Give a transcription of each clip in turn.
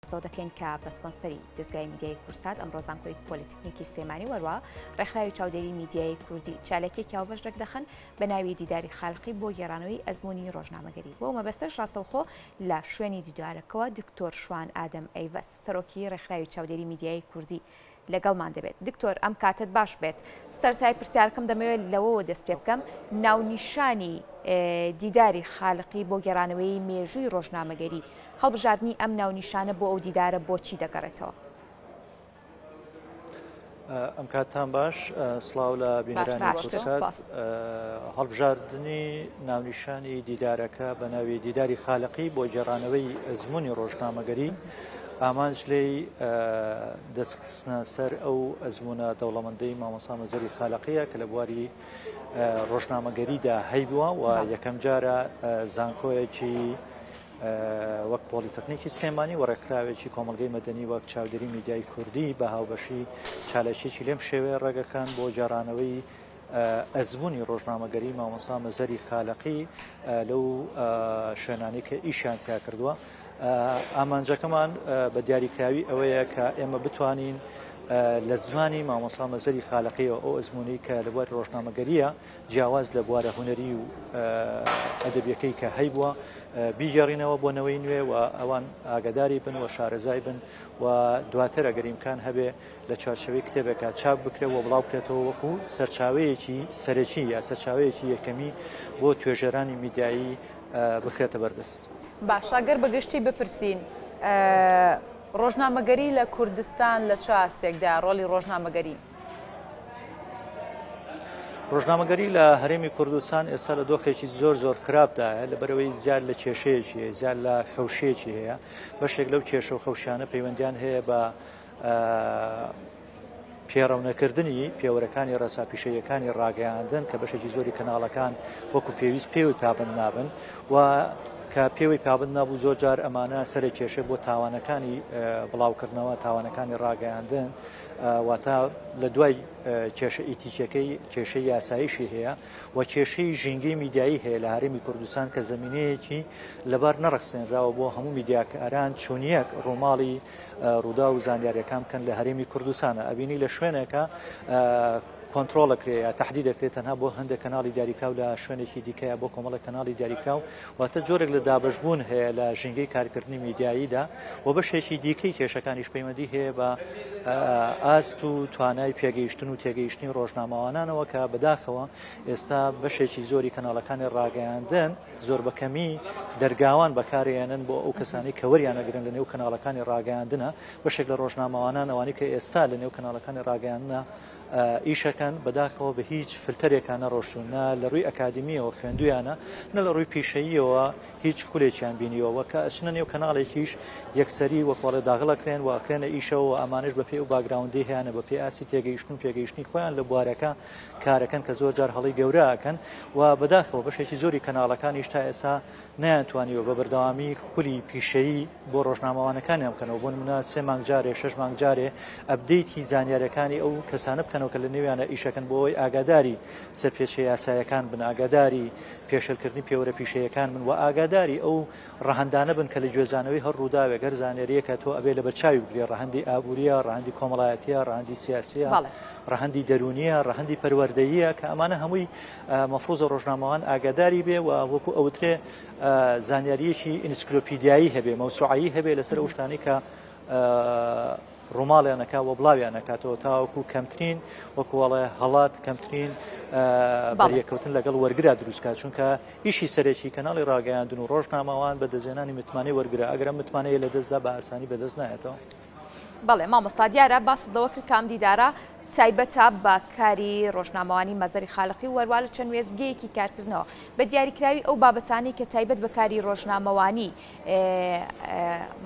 سپاس لەوە دەکەین کە بە سپۆنسەری دەزگای میدیایی کوردسات ئەمڕۆ زانکۆی پۆلیتەکنیکی سلێمانی وەروا ڕێکخراوی چاودێری میدیایی کوردی چالاکیەکی هاوبەش ڕێکدەخەن بە ناوی دیداری خالقی بۆ گێڕانەوەی ئەزموونی ڕۆژنامەگەری بۆ مەبەستەش ڕاستەوخۆ لە شوێنی دیدارەکەوە دکتۆر شوان ئادەم ئەیڤەس سەرۆکی ڕێکخراوی چاودێری میدیایی کوردی لەگەڵمان دەبێت. دکتۆر ئەم کاتەت باش بێت. سەرەتای پرسیارەکەم دەمەوێت لەوەوە دەست پێ بکەم، ناونیشانی دیداری خالقی بۆ گێڕانەوەی مێژووی ڕۆژنامەگەری، هەڵبژاردنی ئەم ناونیشانە بۆ ئەو دیدارە بۆچی دەگەڕێتەوە؟ ئەم کاتتان باش، سڵاو لە بینەرانی کوردسات. هەڵبژاردنی ناونیشانی دیدارەکە بە ناوی دیداری خالقی بۆ گێڕانەوەی ئەزموونی ڕۆژنامەگەری ئامانج لێی دەستخستنە سەر ئەو ئەزموونە دەوڵەمەندەی مامۆستا مەزەری خالقیە کە لە بواری ڕۆژنامەگەریدا هەیبووە و یەکەم جارە زانکۆیەکی وەک پۆلیتەکنیکی سلێمانی و ڕێکخراوێکی کۆمەڵگەی مەدەنی وەک چاودێری میدیای کوردی بە هاوبەشی چالاکیەکی لەم شێوەیە ڕێگەکان بۆ گێڕانەوەی ئەزموونی ڕۆژنامەگەری مامۆستا مەزەری خالەقی لەو شوێنانەی کە ئیشیان تیا کردووە. ئامانجەکەمان بە دیاریکراوی ئەوەیە کە ئێمە بتوانین لە زمانی مامۆستا مەزەری خالەقیەوە ئەو ئەزموونەی کە لە بواری ڕۆژنامەگەریە جیاواز لە بوارە هونەری و ئەدەبیەکەی کە هەیبووە بیگێڕینەوە بۆ نەوەی نوێ و ئەوان ئاگاداری بن و شارەزای بن و دواتر ئەگەر ئیمکان هەبێ لە چوارچێوەی کتێبێکا چاپ بکرێت و بڵاو بکرێتەوە وەکو سەرچاوەیەکی سەرەکی یا سەرچاوەیەکی یەکەمی بۆ توێژەرانی میدیایی بخرێتە بەردەست. باشە گەر بە گشتی بپرسین ڕۆژنامەگەری لە کوردستان لە چ ئاستێکدایە ڕۆڵی ڕۆژنامەگەری؟ ڕۆژنامەگەری لە هەرێمی کوردستان ئێستا لە دۆخێکی زۆر زۆر خراپدایە لەبەرەوەی زیاد لە کێشەیەکی هەیە زیاد لە خەوشێکی هەیە بەشێک لەو کێشە و خەوشانە پەیوەندیان هەیە بە پێڕەونەکردنی پێوەرەکانی ڕێسا پیشەییەکانی ڕاگەیاندن کە بەشێکی زۆری کەناڵەکان وەکو پێویست پێوەی پابند نابن و کە پێوەی پابند نابوو زۆر جار ئەمانە سەرە کێشە بۆ تاوانەکانی بڵاوکردنەوە تاوانەکانی ڕاگەیاندن واتە لە دوای کێشە ئیتیکیەکەی کێشەی یاساییشی هەیە و کێشەی ژینگەی میدیایی هەیە لە هەرێمی کوردستان کە زمینەیەکی لەبار نەڕەخسێنراوە بۆ هەموو میدیاکاران چۆنیەک ڕووماڵی ڕووداو و زانیاریەکان بکەن لە هەرێمی کوردستانە ئەبینی لە شوێنێکە کۆنترۆڵ ئەکرێ یا تەحدید ئەکرێ تەنها بۆ هەندێک کەناڵی دیاریکراو لە شوێنێکی دیکەیە بۆ کۆمەڵێک کەناڵی دیاریکراو واتە جۆرێک لە دابەشبوون هەیە لە ژینگەی کارکردنی میدیاییدا و بەشێکی دیکەی کێشەکانیش پەیوەندی هەیە بە ئاست و توانای پێگەیشتن و تێگەیشتنی ڕۆژنامەوانانەوە کە بەداخەوە ئێستا بەشێکی زۆری کەناڵەکانی ڕاگەیاندن زۆر بە کەمی دەرگاوان بەکارێنن بۆ ئەو کەسانی کە وەریان ئەگرن لە نێو کەناڵەکانی ڕاگەیاندنە بەشێک لە ڕۆژنامەوانان ئەوانەی کە ئێستا لە نێو کەناڵەکانی ڕاگەیاندنە ئیشەکەن بەداخەوە بە هیچ فلتەرێکا نەڕۆشتوون نە لە ڕووی ئەکادیمیەوە خوێندویانە نە لە ڕووی پیشەییەوە هیچ خولێکیان بینیوە وە کە ئەچنە نێو کەناڵێکیش یەکسەری وەکوەڵێ داغڵ ئەکرێن و ئەکرێنە ئیشەوە و ئەمانەش بەپێی ئەو background ەی هەیانە بەپێی ئاستی تێگەیشتن و پێگەیشتنی خۆیان لە بوارەکە کارەکەن کە زۆر جار هەڵەی گەورە ئەکەن و بەداخەوە بەشێکی زۆری کەناڵەکانیش تا ئێستا نەیانتوانیوە بە بەردەوامی خولی پیشەیی بۆ ڕۆژنامەوانەکانیان بکەنەوە بۆ نمونە سێ مانگ جارێ شەش مانگ جارێ update ی زانیاریەکانی ئەو کەسانە بکەنەوە کە لە نێویانە ئیشەکەن بۆ ئەوەی ئاگاداری سەرپێچە یاسایەکان بن ئاگاداری پێشێلکردنی پێوەرە پیشەیەکان بن و ئاگاداری ئەو ڕەهەندانە بن کە لە گوێزانەوەی هەر ڕووداوێک هەر زانیارییەکە تۆ ئەبێ لەبەرچاوی بگرێ ڕەهەندی ئابوورییە ڕەهەندی کۆمەڵایەتییە ڕەهەندی سیاسییە ڕەهەندی دەروونییە ڕەهەندی پەروەردەییە کە ئەمانە هەمووی مەفروزە ڕۆژنامەوان ئاگاداری بێ و وەکو ئەوترێ زانیارییەکی ئینسکلۆپیدیایی هەبێ مەوسوعەیی هەبێ لەسەر ئەو شتانەی کە ڕووماڵیان ئەکا و بڵاویان ئەکاتەوە تاوەکو کەمترین وەکو ئەڵێ هەڵات کەمترین بەریەکەوتن لەگەڵ وەرگرا دروستکات چونکە ئیشی سەرەکی کەناڵی ڕاگەیاندن و ڕۆژنامەوان بە دەستهێنانی متمانەی وەرگرە ئەگەر ئەم متمانەیە لەدەستدا بە ئاسانی بەدەست نایەتەوە. بەڵێ مامۆستا دیارە باست لەوە کرد کە ئەم دیدارە تایبەتە بە کاری ڕۆژنامەوانی مەزەری خالقی و هەروا لە چەند وێستگەیەکی کارکردنەوە بە دیاریکراوی ئەو بابەتانەی کە تایبەت بە کاری ڕۆژنامەوانی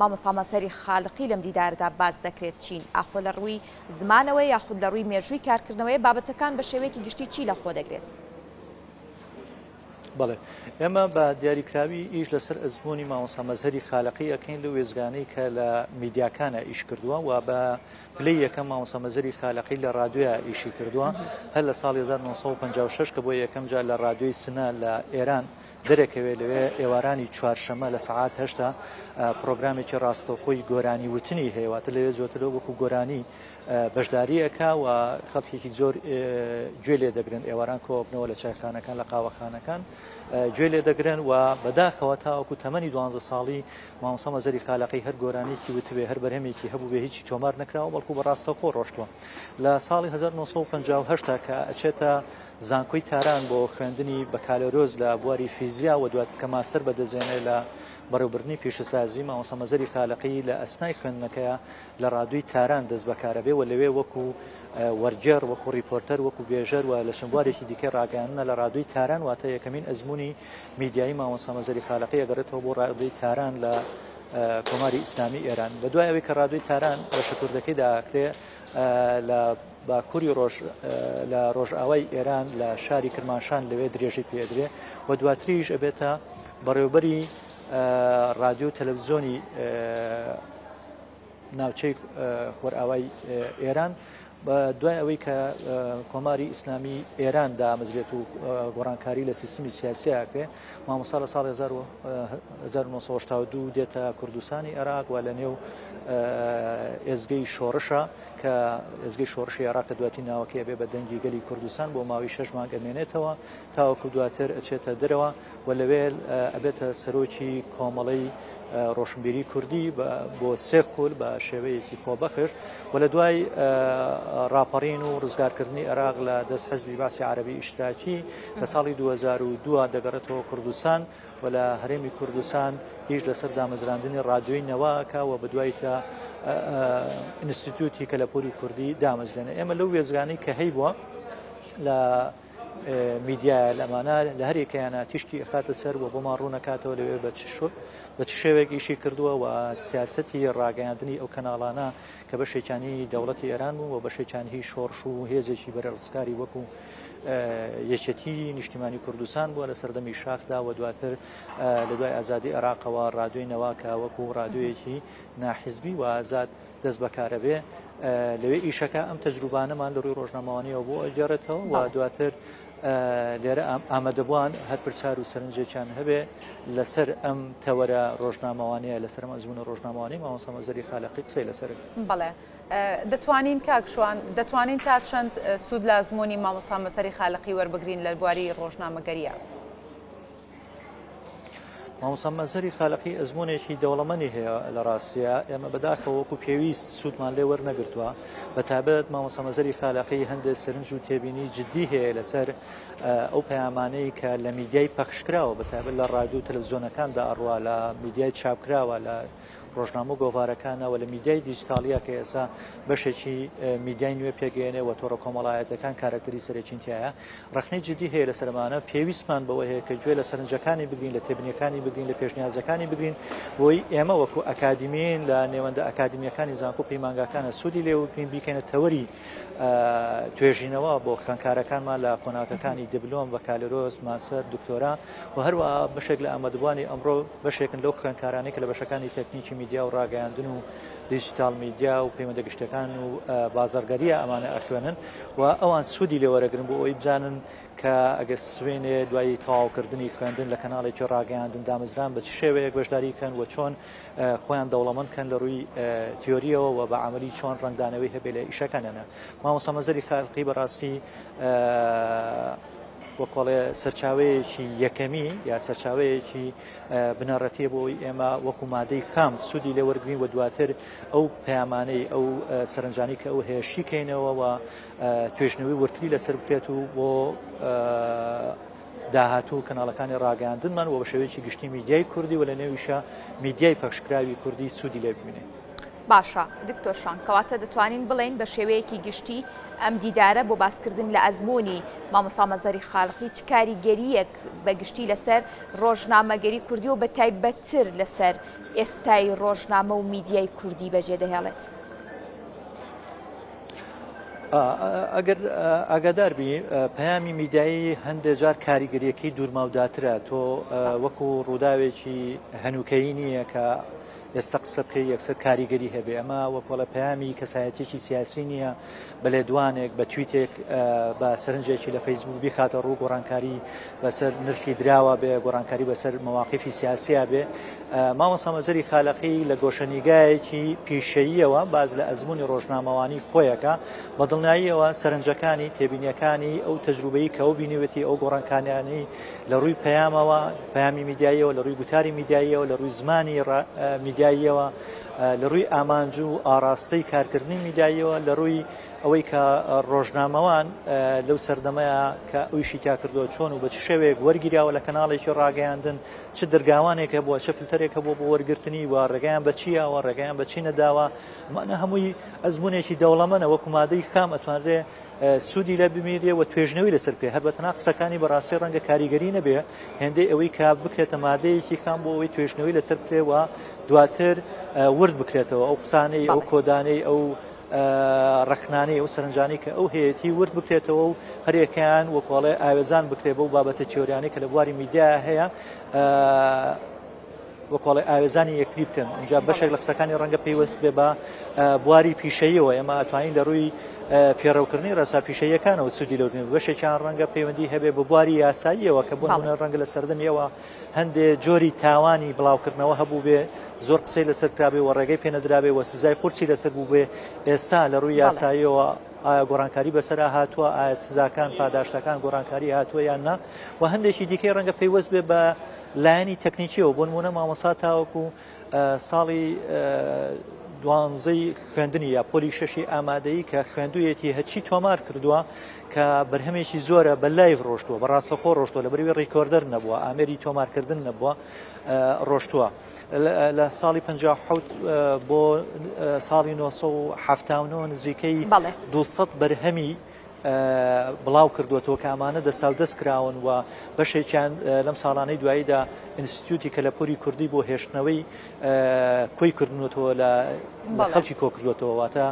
مامۆستا مەزهەری خالقی لەم دیدارەدا باس دەکرێت چین؟ ئاخۆ لە ڕووی زمانەوەیە یاخود لە ڕووی مێژووی کارکردنەوەیە؟ بابەتەکان بە شێوەیەکی گشتی چی لە خۆ دەگرێت؟ بەڵێ ئێمە بە دیاریکراوی ئیش لەسەر ئەزموونی مامۆستا مەزهەری خالەقی ئەکەین لەو وێستگانەی کە لە میدیاکانە ئیش کردووە و بە پلەی یەکەم مامۆستا مەزهەری خالەقی لە ڕادیۆیا ئیشی کردووە هەر لە ساڵی 1956 کە بۆ یەکەم جار لە ڕادیۆی سنە لە ئێران دەرەکەوێت لەوێ ئێوارانی چوارشەمە لە سەعات هەشتا پرۆگرامێکی ڕاستەوخۆی گۆرانی وتنی هەیە واتە لەوێ زۆتر وەکو گۆرانی بەشداری ئەکا و خەڵکێکی زۆر گوێ لێ دەگرن ئێواران کۆبنەوە لە چایخانەکان لە قاوەخانەکان گوێ لێ دەگرن و بەداخەوە تاوەکو تەمەنی دوانزە ساڵی مامۆستا مەزەری خالەقی هەر گۆرانیکی وتبێ هەر بەرهەمێکی هەبوو بێ هیچی تۆمار نەکراوە بەڵکو بە ڕاستەوخۆ ڕۆشتووە لە ساڵی 1950 کە ئەچێتە زانکۆی تاران بۆ خوێندنی بەکالۆرۆز لە بواری فیزیا و دواتر کە ماستەر بەدەستێنێ لە بەڕێوبردنی پیشەسازی مامۆستا مەزەری خالەقی لە ئەسنای خوێندنەکەیە لە ڕادیۆی تاران دەست بەکارەبێ و لەوێ وەکو وەرگێڕ، وەکو ڕیپۆرتەر، وەکو بێژەر و لە چەند بوارێکی دیکەی ڕاگەیاندنە لە ڕادیۆی تاران واتە یەکەمین ئەزموونی میدیایی مامۆستا مەزهەری خالەقی ئەگەڕێتەوە بۆ ڕادیۆی تاران لە کۆماری ئیسلامی ئێران. بە دوای ئەوەی کە ڕادیۆی تاران بەشە کوردەکەی داخرێ لە باکووری ڕۆژ لە ڕۆژئاوای ئێران لە شاری کرماشان لەوێ درێژەی پێدرێ و دواتریش ئەبێتە بەڕێوبەری ڕادیۆ و تەلەڤزیۆنی ناوچەی خۆرئاوای ئێران دوای ئەوەی کە کۆماری ئیسلامی ئێران دامەزرێت و گۆڕانکاری لە سیستمی سیاسی ئاکرێ مامۆستا لە ساڵی 1992 دێتە کوردستانی عێراق و لە نێو ئێزگەی شۆڕشە کە ئێزگەی شۆڕشی عێراق کە دواتر ناوەکەی ئەبێ بە دەنگی گەلی کوردستان بۆ ماوەی شەش مانگ ئەمێنێتەوە تاوەکو دواتر ئەچێتە دەرەوە و لەوێ ئەبێتە سەرۆکی کۆمەڵەی ڕۆشنبیری کوردی بۆ سێ خول بە شێوەیەکی خۆبەخش و لە دوای ڕاپەڕین و ڕزگارکردنی عێراق لە دەست حزبی بەعسی عەرەبی ئیشتراکی لە ساڵی 2002 دەگەڕێتەوە کوردستان و لە هەرێمی کوردستان ئیش لەسەر دامەزراندنی ڕادیۆی نەوا ئەکا و بەدوایدا ئینستیتیوتی کەلەپوری کوردی دامەزرێنێ. ئێمە لەو وێستگانەی کە هەیبووە لە میدیایە لەمانە لە هەر یەکەیانە تیشکی ئەخاتە سەر و بۆمان ڕوونەکاتەوە لەوێ بە چ بە چ شێوەیەک ئیشی کردووە و سیاسەتی ڕاگەیاندنی ئەو کەناڵانە کە بەشێکیان هی دەوڵەتی ئێران بوو و بەشێکیان هی شۆڕش و هێزێکی بەرەڵسکاری وەکو یەکێتی نیشتیمانی کوردستان بووە لە سەردەمی شاخدا و دواتر لە دوای ئازادی عێراقەوە ڕادیۆی نەوا کە وەکو ڕادیۆیەکی ناحیزبی و ئازاد دەست بەکارە بێ لەوێ ئیشەکە ئەم تەجروبانەمان لە ڕووی ڕۆژنامەوانیەوە بۆ ئەگەڕێتەوە و دواتر لێرە ئامادەبووان هەر پرسیار و سەرنجێکیان هەبێ لەسەر ئەم تەوەرە ڕۆژنامەوانیە لەسەر ئەم ئەزموونە ڕۆژنامەوانی مامۆستا مەزەری خالەقی قسەی لەسەر بەڵێ دەتوانین کاک شوان دەتوانین تا چەند سوود لە ئەزموونی مامۆستا مەزهەری خالقی وەربگرین لە بواری ڕۆژنامەگەرییە؟ مامۆستا مەزهەری خالقی ئەزموونێکی دەوڵەمەنی هەیە لە ڕاستیە ئێمە بەداخەوە وەکو پێویست سوودمان لێ وەرنەگرتووە بە تایبەت مامۆستا مەزهەری خالقی هەندێک سەرنج و تێبینی جدی هەیە لەسەر ئەو پەیامانەی کە لە میدیای پەخشکراوە بە تایبەت لە ڕادیۆ و تەلەڤزیۆنەکاندا ئەڕوا لە میدیای چاپکراوە لە ڕۆژنامە و گۆڤارەکانە و لە میدیای دیجیتاڵییە کە ئێستا بەشێکی میدیای نوێ پێگەیەنێ و تۆڕە کۆمەڵایەتیەکان کارەکتەری سەرەکین تیایە ڕەخنەی جدی هەیە لەسەر ئەمانە پێویستمان بەوە هەیە کە گوێ لە سەرنجەکانی بگرین لە تێبینیەکانی بگرین لە پێشنیازەکانی بگرین بۆی ئێمە وەکو ئەکادیمین لە نێوەندە ئەکادیمیەکانی زانکۆ پەیمانگاکانە سوودی لێ وەربگرین بیکەینە تەوەری توێژینەوە بۆ خوێندکارەکانمان لە قۆناغەکانی دبلۆم، بەکالۆرۆس، ماسەر، دکتۆرا و هەروەها بەشێک لە ئامادەبووانی ئەمڕۆ بەشێکن لەو خوێندکارانەی کە لە بەشەکانی تەکنیکی میدیا و ڕاگەیاندن و دیجیتاڵ میدیا و پەیوەندە گشتیەکان و بازاڕگەرییە ئەمانە ئەخوێنن و ئەوان سوودی لێ وەرەگرن بۆ ئەوەی بزانن کە ئەگەر سوێنێ دوای تەواوکردنی خوێندن لە کەناڵێکی ڕاگەیاندن دامەزران بە چ شێوەیەک بەشداری کەن و چۆن خۆیان دەوڵەمەند کەن لە ڕووی تیۆریەوە و بە عەمەلی چۆن ڕەنگدانەوەی هەبێ لە ئیشەکانیانە. مامۆستا مەزەری خالقی بەڕاستی وەکۆڵێ سەرچاوەیەکی یەکەمی یا سەرچاوەیەکی بنەڕەتیە بۆ ئەوەی ئێمە وەکو مادەی خام سوودی لێ وەرگین و دواتر ئەو پەیامانەی ئەو سەرنجانی کە ئەو هەیە شیکەینەوە و توێژنەوەی وردتری لەسەر بکرێت و بۆ داهاتوو کەناڵەکانی ڕاگەیاندنمان و بە شێوەیەکی گشتی میدیای کوردی و لە نێویشا میدیای پەخشکراوی کوردی سوودی لێ ببینێ. باشە دکتۆر شوان، کەواتە دەتوانین بڵێین بە شێوەیەکی گشتی ئەم دیدارە بۆ باسکردن لە ئەزموونی مامۆستا مەزهەری خالقی چ کاریگەرییەک بە گشتی لەسەر ڕۆژنامەگەری کوردی و بە تایبەتتر لەسەر ئێستای ڕۆژنامە و میدیای کوردی بەجێدەهێڵێت؟ ئەگەر ئاگادار بی پەیامی میدیایی هەندێ جار کاریگەریەکەی دوورمەوداترە تۆ وەکو ڕووداوێکی هەنووکەیی نییە کە ئێستا قسە بکەی یەکسەر کاریگەری هەبێ ئەمە وەکۆڵە پەیامی کەسایەتێکی سیاسی نییە بە لێدوانێک بە تویتێک بە سەرنجێکی لە فەیسبوک بیخاتە ڕوو گۆڕانکاری بەسەر نرخی دراوە بێ گۆڕانکاری بەسەر مەواقیفی سیاسیا بێ مامۆستا مەزەری خالەقی لە گۆشەنیگایەکی پیشەییەوە باس لە ئەزموونی ڕۆژنامەوانی خۆیەکە، بە دڵنیاییەوە سەرنجەکانی، تێبینییەکانی، ئەو تەجروبەی کە ئەو بینیوێتی، ئەو گۆڕانکاریانەی لە ڕووی پەیامەوە، پەیامی میدیاییەوە، لە ڕووی گوتاری میدیاییەوە، لە ڕووی زمانی میدیاییەوە، لە ڕووی ئامانج و ئاڕاستەی کارکردنی میدیاییەوە، لە ڕووی ئەوەی کە ڕۆژنامەوان لەو سەردەمەیا کە ئەو ئیشی تیا کردووە چۆن و بە چ شێوەیەک وەرگیراوە لە کەناڵێکی ڕاگەیاندن، چ دەرگاوانێک هەبووە، چ فلتەرێک هەبووە بۆ وەرگرتنی و ڕێگەیان بە چی یاوە، ڕێگەیان بە چی نەداوە، ئەمانە هەمووی ئەزموونێکی دەوڵەمەنە وەکو مادەی خام ئەتوانرێ سوودی لێ ببینرێ و توێژینەوەی لەسەر بکرێ، هەر بە تەنها قسەکانی بەڕاستی ڕەنگە کاریگەری نەبێ هێندەی ئەوەی کە بکرێتە مادەیەکی خام بۆ ئەوەی توێژینەوەی لەسەر بکرێ و دواتر ورد بکرێتەوە ئەو قسانەی ئەو کۆدانەی ئەو ڕەخنانەی ئەو سەرنجانەی کە ئەو هەیەتی ورد بکرێتەوە و هەریەکەیان وەکۆڵێ ئاوێزان بکرێ بەو بابەتە تیۆریانەی کە لە بواری میدیا هەیە وەکۆڵێ ئاوێزانی یەکتری بکەن اینجا بەشێک لە قسەکانی ڕەنگە پەیوەست بێ بە بواری پیشەیەوە ئێمە ئەتوانین لە ڕووی پێڕەوکردنی ڕێسا پیشەیەکانەوە سوودی لەو بەشێکیان ڕەنگە پەیوەندی هەبێ بە بواری یاساییەوە کە بۆ نمونە ڕەنگە لە سەردەمیەوە هەندێ جۆری تاوانی بڵاوکردنەوە هەبووبێ زۆر قسەی لەسەر کرابێ و ڕێگەی پێنەدرابێ و سزای قورسی لەسەر بووبێ ئێستا لە ڕووی یاساییەوە ئایا گۆڕانکاری بەسەرا هاتووە ئایا سزاکان پاداشتەکان گۆڕانکاری هاتووە یان نا و هەندێکی دیکەی ڕەنگە پەیوەست بێ بە لایەنی تەکنیکیەوە بۆ نمونە مامۆسا تاوەکو ساڵی دوانزەی خوێندنی یا پۆلی شەشی ئامادەیی کە خوێندوویەتی هەرچی تۆمار کردووە کە بەرهەمێکی زۆرە بە live ڕۆشتووە بە ڕاستەخۆ ڕۆشتووە لە بەروی recorder نەبووە ئامێری تۆمارکردن نەبووە ڕۆشتووە لە ساڵی 57 بۆ ساڵی 1970 نزیکەی 200 بەرهەمی بڵاو کردووەتەوە کە ئەمانە دەستاودەست کراون و بەشێکیان لەم ساڵانەی دواییدا ئینستیتیوتی کەلەپوری کوردی بۆ هێشتنەوەی کۆی کردنەوە لە خەڵکی کۆکردوەتەوە واتە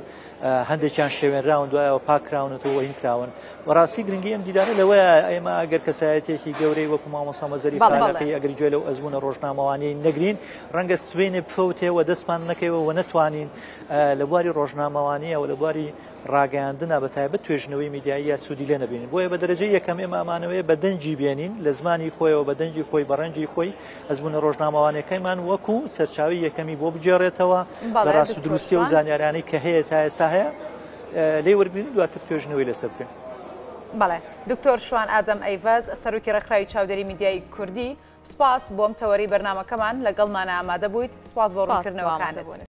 هەندێکیان شێوێنراون دوایەوە پاکراونەتەوە و هین کراون بەڕاستی گرنگی ئەم دیدارە لەوەیە ئێمە ئەگەر کەسایەتێکی گەورەی وەکو مامۆستا مەزەری خالەقی ئەگەر گوێ لەو ئەزمونە ڕۆژنامەوانیی نەگرین ڕەنگە سبەینێ بفەوتێ و دەستمان نەکەوێ و نەتوانین لە بواری ڕۆژنامەوانییەوە لە بواری ڕاگەیاندنە بە تایبەت توێژینەوەی میدیاییە سوودی لێ نەبینین بۆیە بە دەرەجەی یەکەم ئێمە ئەمانەوەیە بە دەنگی بێنین لە زمانی خۆیەوە بە دەنگی خۆی بە ڕەنگی خۆی ئەزموونە ڕۆژنامەوانیەکەیمان وەکو سەرچاوی یەکەمی بۆ بگێڕێتەوە لە ڕاست و دروستی و زانیارانەی کە هەیە تا ئێستا هەیە لێی وەربگرین دواتر توێژینەوەی لەسەر بکەین. بەڵێ دکتۆر شوان ئادەم ئەیڤەز سەرۆکی ڕێکخراوی چاودێری میدیایی کوردی سوپاس بۆم تەوەرەی بەرنامەکەمان لەگەڵمانە ئامادە بوویت سوپاس بۆ ڕوونکردنەوەکانت.